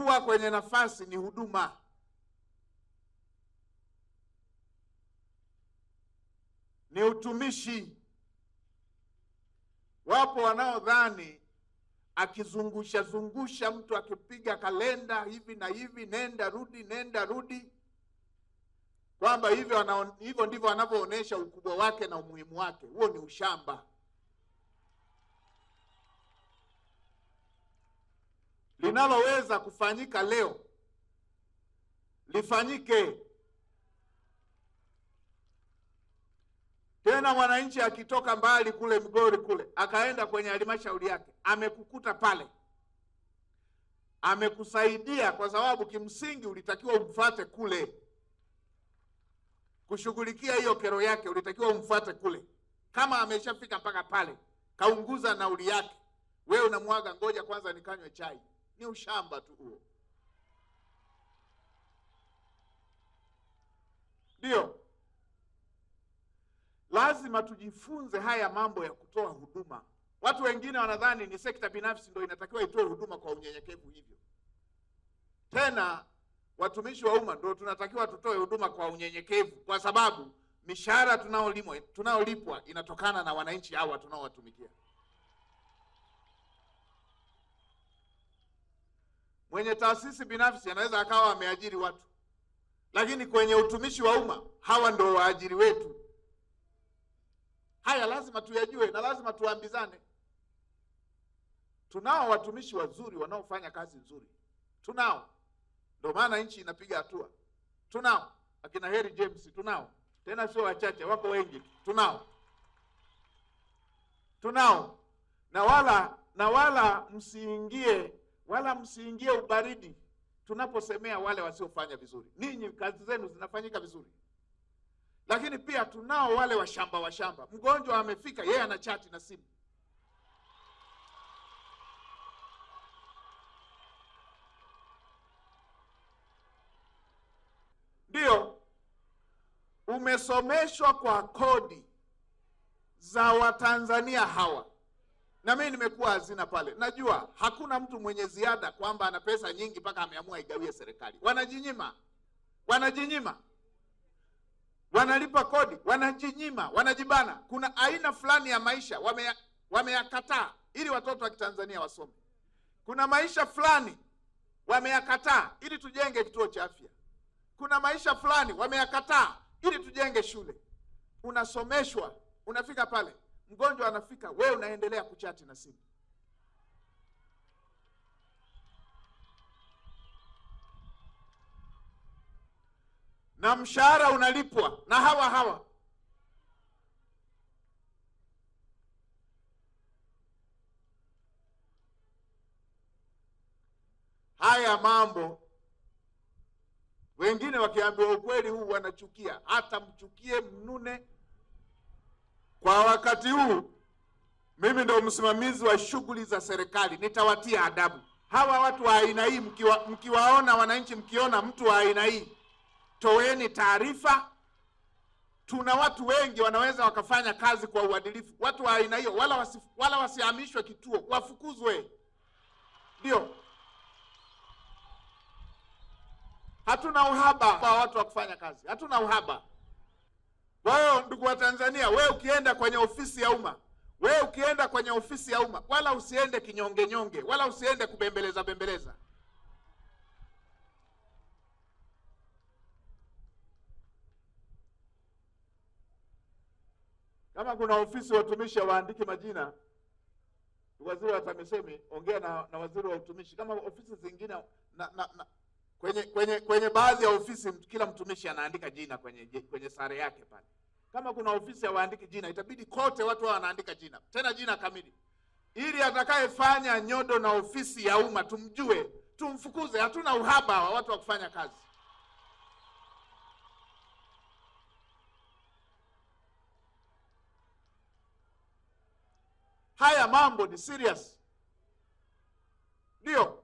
Kuwa kwenye nafasi ni huduma. Ni utumishi. Wapo wanaodhani akizungusha zungusha mtu akipiga kalenda hivi na hivi, nenda rudi, nenda rudi, kwamba hivyo ndivyo anavyoonyesha ukubwa wake na umuhimu wake. Huo ni ushamba. Linaloweza kufanyika leo lifanyike. Tena mwananchi akitoka mbali kule Migori kule akaenda kwenye halmashauri yake, amekukuta pale, amekusaidia, kwa sababu kimsingi ulitakiwa umfuate kule kushughulikia hiyo kero yake, ulitakiwa umfuate kule. Kama ameshafika mpaka pale, kaunguza nauli yake, wewe unamwaga ngoja kwanza nikanywe chai. Ni ushamba tu huo. Ndio lazima tujifunze haya mambo ya kutoa huduma. Watu wengine wanadhani ni sekta binafsi ndio inatakiwa itoe huduma kwa unyenyekevu hivyo. Tena watumishi wa umma ndio tunatakiwa tutoe huduma kwa unyenyekevu, kwa sababu mishahara tunaolipwa inatokana na wananchi hawa tunaowatumikia. Mwenye taasisi binafsi anaweza akawa ameajiri watu, lakini kwenye utumishi wa umma hawa ndio waajiri wetu. Haya lazima tuyajue na lazima tuambizane. Tunao watumishi wazuri wanaofanya kazi nzuri. Tunao. Ndio maana nchi inapiga hatua. Tunao akina Harry James, tunao. Tena sio wachache, wako wengi. Tunao. Tunao. Na wala msiingie, wala msiingie ubaridi tunaposemea wale wasiofanya vizuri. Ninyi kazi zenu zinafanyika vizuri. Lakini pia tunao wale washamba. Mgonjwa amefika, yeye ana chati na simu. Ndio umesomeshwa kwa kodi za Watanzania hawa. Na mimi nimekuwa hazina pale. Najua hakuna mtu mwenye ziada kwamba ana pesa nyingi mpaka ameamua igawie serikali. Wanajinyima. Wanajinyima. Wanalipa kodi, wanajinyima, wanajibana. Kuna aina fulani ya maisha wameyakataa ili watoto wa Kitanzania wasome. Kuna maisha fulani wameyakataa ili tujenge kituo cha afya. Kuna maisha fulani wameyakataa ili tujenge shule. Unasomeshwa, unafika pale, mgonjwa anafika, wewe unaendelea kuchati na simu. Na mshahara unalipwa na hawa hawa. Haya mambo wengine wakiambiwa ukweli huu wanachukia. Hata mchukie mnune. Kwa wakati huu mimi ndio msimamizi wa shughuli za serikali, nitawatia adabu hawa watu wa aina hii. Mkiwaona wananchi, mkiona mtu wa aina hii, toeni taarifa. Tuna watu wengi wanaweza wakafanya kazi kwa uadilifu. Watu wa aina hiyo wala wasihamishwe kituo, wafukuzwe. Ndio. Hatuna uhaba wa watu wa kufanya kazi. Hatuna uhaba. Kwa hiyo ndugu wa Tanzania, wewe ukienda kwenye ofisi ya umma, wewe ukienda kwenye ofisi ya umma, wala usiende kinyonge nyonge, wala usiende kubembeleza bembeleza. Kama kuna ofisi watumishi waandike majina, waziri wa TAMISEMI, ongea na waziri wa utumishi. Kama ofisi zingine na kwenye baadhi ya ofisi kila mtumishi anaandika jina kwenye sare yake pale. Kama kuna ofisi hawaandiki jina, itabidi kote watu hao wanaandika jina, tena jina kamili, ili atakayefanya nyodo na ofisi ya umma tumjue, tumfukuze. Hatuna uhaba wa watu wa kufanya kazi. Haya mambo ni serious. Ndio.